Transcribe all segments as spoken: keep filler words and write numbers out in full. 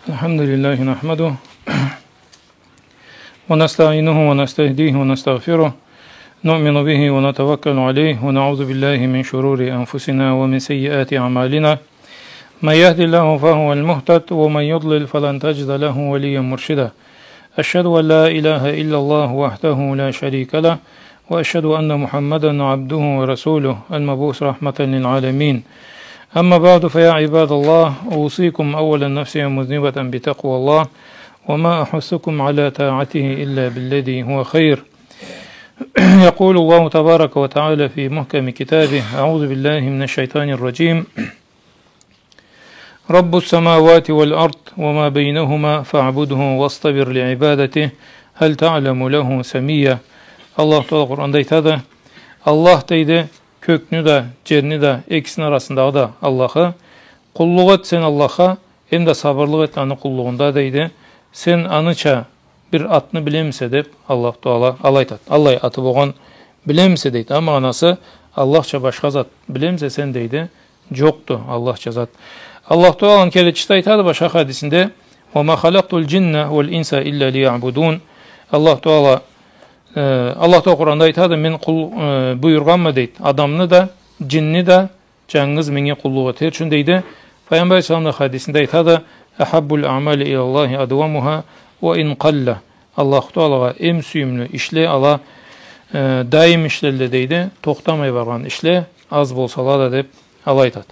الحمد لله نحمده ونستعينه ونستهديه ونستغفره، نؤمن به ونتوكل عليه، ونعوذ بالله من شرور أنفسنا ومن سيئات أعمالنا. من يهد الله فهو المهتد، ومن يضلل فلن تجد له وليا مرشدا. أشهد أن لا إله إلا الله وحده لا شريك له، وأشهد أن محمدا عبده ورسوله المبعوث رحمة للعالمين. أما بعد، فيا عباد الله، أوصيكم أولا نفسي مذنبة بتقوى الله، وما أحثكم على طاعته إلا بالذي هو خير. يقول الله تبارك وتعالى في محكم كتابه: أعوذ بالله من الشيطان الرجيم. رب السماوات والأرض وما بينهما فاعبده واصطبر لعبادته هل تعلم له سميا. Аллаху Тагъала Къуранда айтады: Аллах, дейди, кёкню да, джерни да, экисини арасындагъы да Аллахы. Къуллукъ эт сен Аллахха, эм да сабырлыкъ эт аны къуллугъунда, дейди. Сен аныча бир атны билемисе, деб, Аллаху Тагъала алай айтады. Аллай аты болгъан билемисе, дейди. Амма анасы Аллахча башха зат билемисе сен, дейди. Джокъду Аллахча зат. Аллаху Тагъаланы келечиси айтады башха хадисинде: وما خلقت الجن والإنس إلا ليعبدون. Аллаху Тагъала, э, Аллаху Тагъала Къуранда айтады: мен къул, э, буюргъанма, дейди, адамны да, джинни да джангыз меннге къуллукъ этер ючюн, дейди. Пайгъамбар алейхиссалам да хадисинде айтады: أحب الأعمال إلى الله أدومها وإن قل. Аллаху Тагъалагъа эм сюйюмлю ишле ала, э, даим ишлелле, дейди, тохтамай баргъан ишле, аз болсала да, деб, алай айтады.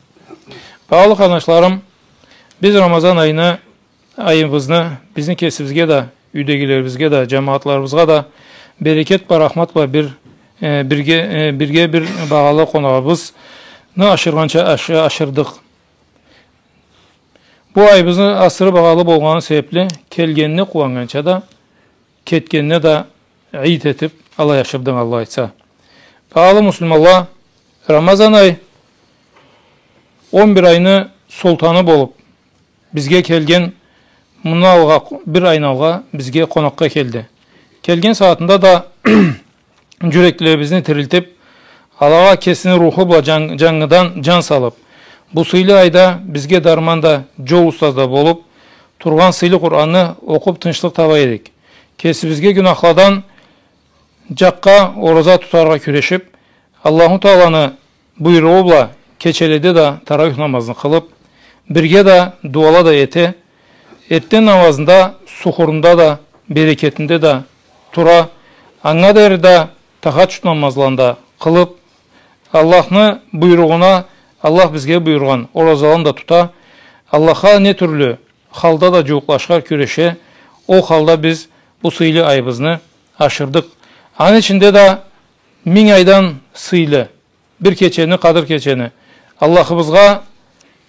Багъалы къарнашларым, биз Рамазан айны, айыбызны бизни кесибизге да, юйдегилерибизге да, джамагъатларыбызгъа да берекет бла, рахмат бла бир, э, бирге, э, бирге бир багъалы къонагъыбызны ашыргъанча аш-, ашырдыкъ. Бу айыбызны асыры багъалы болгъаны себебли келгенине къууаннганча да, кетгенине да ийд этиб, алай ашырдыкъ, Аллах айтса. Багъалы муслиманла, Рамазан ай он бир айны султаны болуб, бизге келген, мындан алгъа, бир айны алгъа бизге къонакъгъа келди. Келген сагъатында да джюреклерибизни тирилтиб, алагъа кесини руху бла джан-, джангыдан джан салыб, бу сыйлы айда бизге дарман да, джол устаз да болуб тургъан сыйлы Къуранны окъуб тынчлыкъ таба эдик. Кесибизге гюнахладан джакъгъа ораза тутаргъа кюрешиб, Аллаху Тагъаланы буйругъу бла кечеледе да тарауих намазны къылыб, бирге да дуала да эте, эртден намазында сухурунда да, берекетинде да тура, анга дери да тахаджуд намазланы да къылыб, Аллахны буйругъуна, Аллах бизге буюргъан оразаланы да тута, Аллахха не тюрлю халда да джууукълашыргъа кюреше, ол халда биз бу сыйлы айыбызны ашырдыкъ. Аны ичинде да минг айдан сыйлы бир кечени, Къадыр кечени, Аллахыбызгъа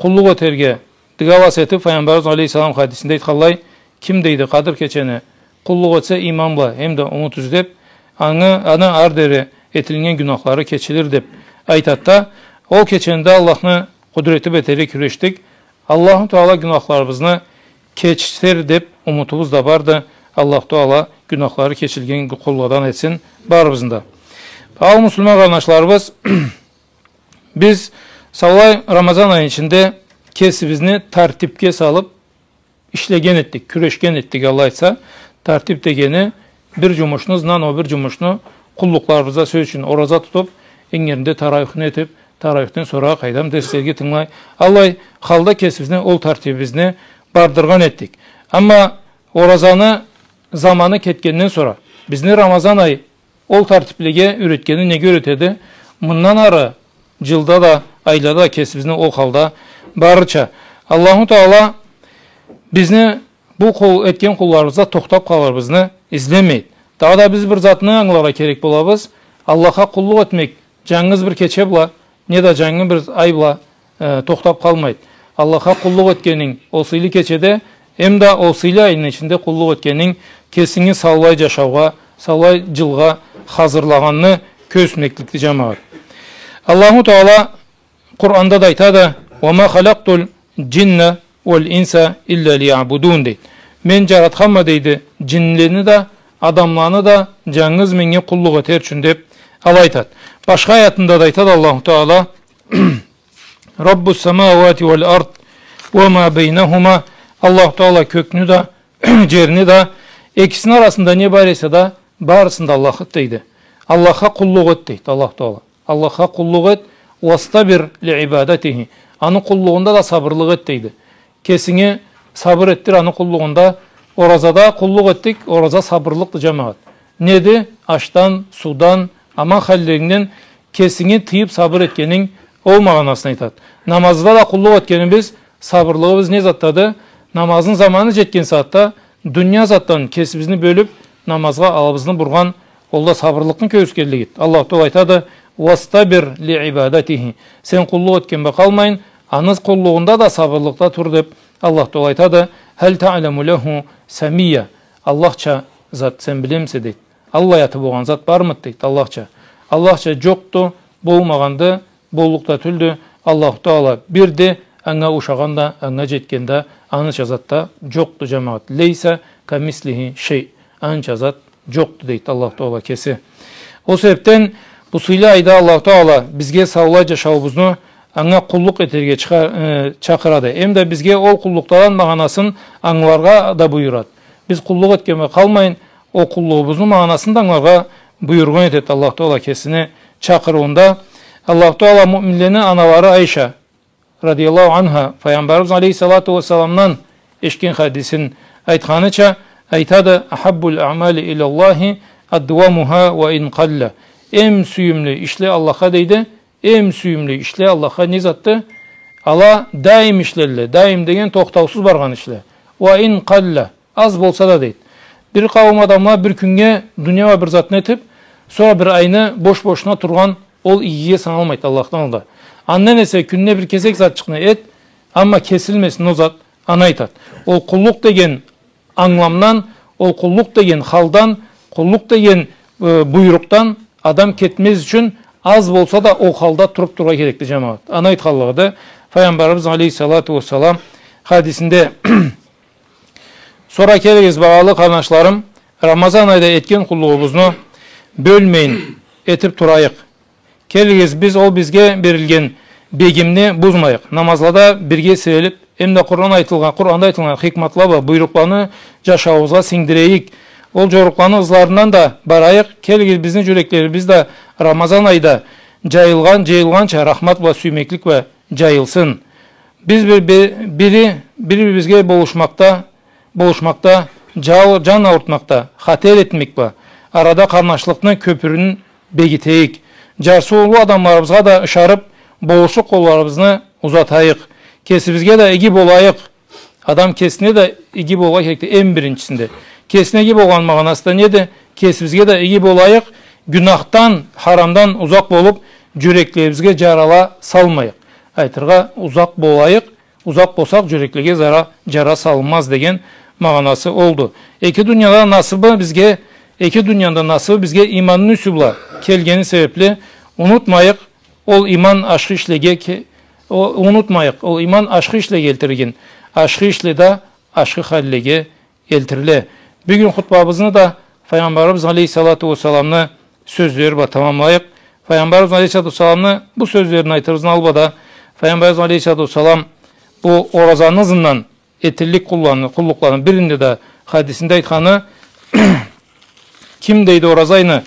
къуллукъ этерге дыгалас этиб, Файгъамбарыбыз алейхиссалам хадисинде айтханлай: ким, дейди, Къадыр кечени къуллукъ этсе, ийман бла эм да умут юзлеб, аны, аны ары дери этилген гюнахлары кечилир, деб айтады да, ол кечени да Аллахны къудрети бла этерге кюрешдик. Аллаху Тагъала гюнахларыбызны кечер деб умутубуз да барды. Аллаху Тагъала гюнахлары кечилген къулладан этсин барыбызны да. Ал муслиман къарнашларыбыз, биз саулай Рамазан айны ичинде кесибизни тартибге салыб ишлеген этдик, кюрешген этдик, Аллах айтса. Тартиб дегени бир джумушну, ызындан ол бир джумушну, къуллукъларыбызда, сёз ючюн, ораза тутуб, ингиринде тарауихни этиб, тарауихден сора къайдам дерслеге тынгылай. Аллай халда кесибизни ол тартибибизни бардыргъан этдик. Амма оразаны заманы кетгенден сора, бизни Рамазан ай ол тартиблеге юретгени неге юретеди? Мындан ары джылда да, айлада да кесибизни ол халда барырча. Аллаху Тагъала бизни бу къул, этген къулларыбызда тохтаб къалырыбызны излемейди. Дагъыда биз бир затны ангыларгъа керек болабыз. Аллахха къуллукъ этмек джангыз бир кече бла, неда джангыз бир ай бла, э, тохтаб къалмайды. Аллахха къуллукъ этгенинг ол сыйлы кечеде, эмда ол сыйлы айны ичинде къуллукъ этгенинг кесинги саулай джашаугъа, саулай джылгъа хазырлагъанны кёргюзтмекликди, джамагъат. Аллаху Тагъала Къуранда да айтады: «Ва ма халакътул джинна уал инса илля лиябудун», — дейди. «Мен джаратханма, — дейди, — джинлени да, адамланы да джангыз меннге къуллукъ этер ючюн», — деб, алай айтады. Башха аятында да айтады Аллаху Тагъала: «Раббус самауати уал ард ва ма байнахума Аллаху Таала кёкню да, джерни да, экисини арасында не бар эсе да, барысын да Аллахды дейди. Аллахха къуллукъ эт дейди Аллаху Таала. Аллахха къуллукъ эт, «Уастабир ли ибадатихи». Аны къуллугъунда да сабырлыкъ эт дейди. Кесинги сабыр этдир аны къуллугъунда. Оразада къуллукъ этдик, ораза сабырлыкъды, джамагъат. Неди? Ашдан, суудан, аман халлерингден кесинги тыйыб сабыр этгенинг, ол магъанасын айтады. Намазда да къуллукъ этгенибиз, сабырлыгъыбыз не затдады? Намазны заманы джетген сагъатда дуния затдан кесибизни бёлюб, намазгъа алыбызны бургъан, ол да сабырлыкъны кёргюзгенлигиди. Аллаху Таала айтады: «Уастабир ли ибадатихи». Сен къуллукъ этген бла къалмайын, аны къуллугъунда да сабырлыкъда тур, деб Аллаху Таала айтады. «Хал таъламу лаху самия». Аллахча зат сен билемисе, дейди. Аллай аты болгъан зат бармыды, дейди, Аллахча? Аллахча джокъду, болмагъанды, боллукъ да тюлдю. Аллаху Таала бирди, анга ушагъан да, анга джетген да, аныча зат да джокъду, джамагъат. «Лейса камислихи шей». Аныча зат джокъду, дейди Аллаху Таала кеси. Ол себебден бу сыйлы айда Аллаху Таала бизге саулай джашауубузну анга къуллукъ этерге чыгъа-, э, чакъырады. Эм да бизге ол къуллукъладан магъанасын ангыларгъа да буюрады. Биз къуллукъ этген бла къалмайын, ол къуллугъубузну магъанасын да ангыларгъа буюргъан этеди Аллаху Таала кесини чакъырыуунда. Аллаху Таала муъминлени аналары Айша, радияллаху анха, Файгъамбарыбыз алейхиссалату уассаламдан эшитген хадисин айтханыча, айтады: «Ахаббул аъмали илаллахи адвамуха ва ин къалла». Эм сюйюмлю ишле Аллахха, дейди, эм сюйюмлю ишле Аллахха не затды? Ала даим ишлелле, даим деген тохтаусуз баргъан ишле. «Ва ин къалла», аз болса да, дейди. Бир къауум адамла бир кюннге дуния бла бир затны этиб, сора бир айны бош-бошуна тургъан, ол игиге саналмайды Аллахдан алда. Андан эсе кюнде бир кесек затчыкъны эт, амма кесилмесин ол зат, аны айтады. Ол къуллукъ деген ангыламдан, ол къуллукъ деген халдан, къуллукъ деген, э, буйрукъдан адам кетмез ючюн аз болса да ол халда туруб турургъа керекди, джамагъат. Аны айтханлыгъыды Файгъамбарыбыз алейхиссалату уассалам хадисинде. Сора келигиз, багъалы къарнашларым, Рамазан айда этген къуллугъубузну бёлмейин этиб турайыкъ. Келигиз, биз ол бизге берилген бегимни бузмайыкъ. Намазлада бирге сирелиб, эм да Къуран айтылгъан, Къуранда айтылгъан хикматла бла буйрукъланы джашауубузгъа сингдирейик. Ол джорукъланы ызларындан да барайыкъ. Келигиз, бизни джюреклерибиз да Рамазан айда джайылгъан, джайылгъанча рахмат бла, сюймеклик бла джайылсын. Биз бир, бир, бири, бир-бирибизге болушмакъда, болушмакъда, джау-, джан аурутмакъда, хатер этмек бла, арада къарнашлыкъны кёпюрюн бегитейик. Джарсыулу адамларыбызгъа да ышарыб, болушлукъ къолларыбызны узатайыкъ. Кесибизге да иги болайыкъ. Адам кесине да иги болургъа керекди, эм биринчисинде. Кесине иги болгъан магъанасы да неди? Кесибизге да иги болайыкъ. Гюнахдан, харамдан узакъ болуб, джюреклерибизге джарала салмайыкъ. Айтыргъа, узакъ болайыкъ. Узакъ болсакъ, джюреклеге зара-, джара салынмаз деген магъанасы олду. Эки дунияда насыбы бизге, эки дунияда насыбы бизге иманны юсю бла келгени себебли, унутмайыкъ, ол иман ашхы ишлеге ке-, о-, унутмайыкъ, ол иман ашхы ишлеге элтирген, ашхы ишле да ашхы халлеге элтириле. Бюгюн хутбабызны да Файгъамбарыбыз алейхиссалату уассаламны сёзлери бла тамамлайыкъ. Файгъамбарыбыз алейхиссалату уассаламны бу сёзлерин айтырыбызны албада, Файгъамбарыбыз алейхиссалату уассалам бу оразаны ызындан этиллик къулланы-, къуллукъланы биринде да хадисинде айтханы, ким, дейди, ораза айны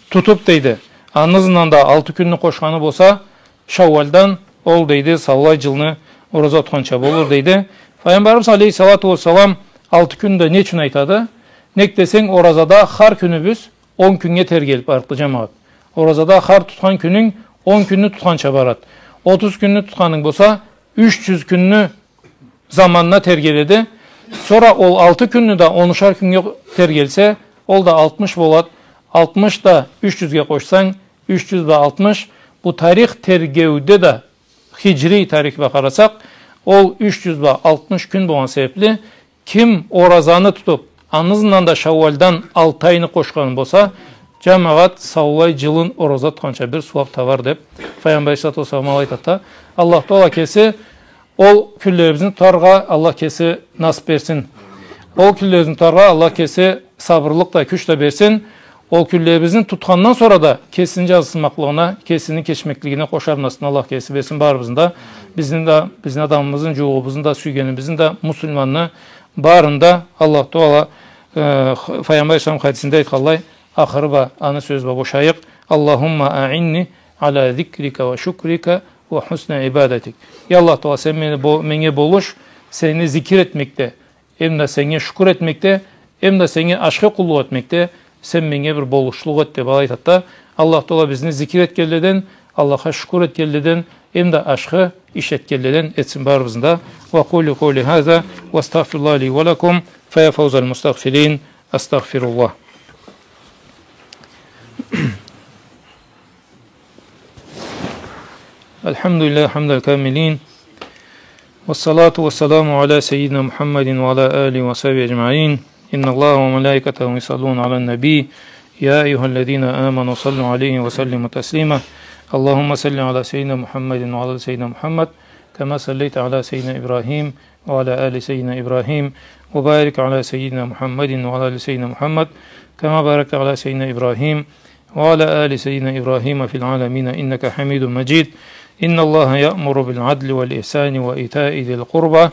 тутуб, дейди, аны ызындан да алты кюнню къошханы болса, Шауалдан, ол, дейди, саулай джылны ораза тутханча болур, дейди. Файгъамбарыбыз алейхиссалату уассалам алты кюнню да не ючюн айтады? Нек десенг, оразада хар кюнюбюз он кюннге тергелиб барады, джамагъат. Оразада хар тутхан кюнюнг он кюнню тутханча барады. Отуз кюнню тутханынг болса, юч джюз кюнню заманына тергеледи. Сора ол алты кюнню да онушар кюннге тергелсе, ол да алтмыш болад. Алтмыш да юч джюзге къошсанг, юч джюз бла алтмыш. Бу тарих тергеуде да, хиджри тарих бла къарасакъ, ол юч джюз бла алтмыш кюн болгъан себебли, ким оразаны тутуб, аны ызындан да Шауалдан алты айны къошхан болса, джамагъат, саулай джылын ораза тутханча бир сууаб табар, деб Файгъамбар алейхиссалату уассалам айтады да. Аллах Таала кеси ол кюнлерибизни тутаргъа Аллах кеси насыб берсин. Ол кюнлерибизни тутаргъа Аллах кеси сабырлыкъ да, кюч да берсин. Ол кюнлерибизни тутхандан сора да кесини джазыкъсынмакълыгъына, кесини кечмеклигине къошармасын Аллах кеси берсин барыбызны да. Бизни да, бизни адамыбызны, джууугъубузну да, сюйгенибизни да, муслиманны барын да Аллах Таала, э, Файгъамбар алейхиссалам хадисинде айтханлай, ахыры бла, аны сёзю бла бошайыкъ: «Аллахумма аинни аля зикрика ва шукрика ва хусни ибадатик». Я Аллах Таала, сен мени бо-, меннге болуш, сени зикир этмекде, эмда сеннге шукур этмекде, эмда сеннге ашхы къуллукъ этмекде сен меннге бир болушлукъ эт, деб алай айтады да. Аллах Таала бизни зикир этгенледен, Аллахха шукур этгенледен, эмда ашхы иш этгенледен этсин барыбызны да. وأقول قولي هذا وأستغفر الله لي ولكم، فيا فوز المستغفرين. أستغفر الله. الحمد لله حمد الكاملين، والصلاة والسلام على سيدنا محمد وعلى آله وصحبه أجمعين. إن الله وملائكته يصلون على النبي، يا أيها الذين آمنوا صلوا عليه وسلموا تسليما. اللهم صل على سيدنا محمد وعلى آل سيدنا محمد، كما صليت على سيدنا إبراهيم وعلى آل سيدنا إبراهيم، وبارك على سيدنا محمد وعلى آل سيدنا محمد، كما باركت على سيدنا إبراهيم وعلى آل سيدنا إبراهيم في العالمين إنك حميد مجيد. إن الله يأمر بالعدل والإحسان وإيتاء ذي القربى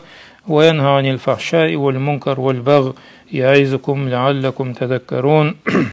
وينهى عن الفحشاء والمنكر والبغي يعظكم لعلكم تذكرون.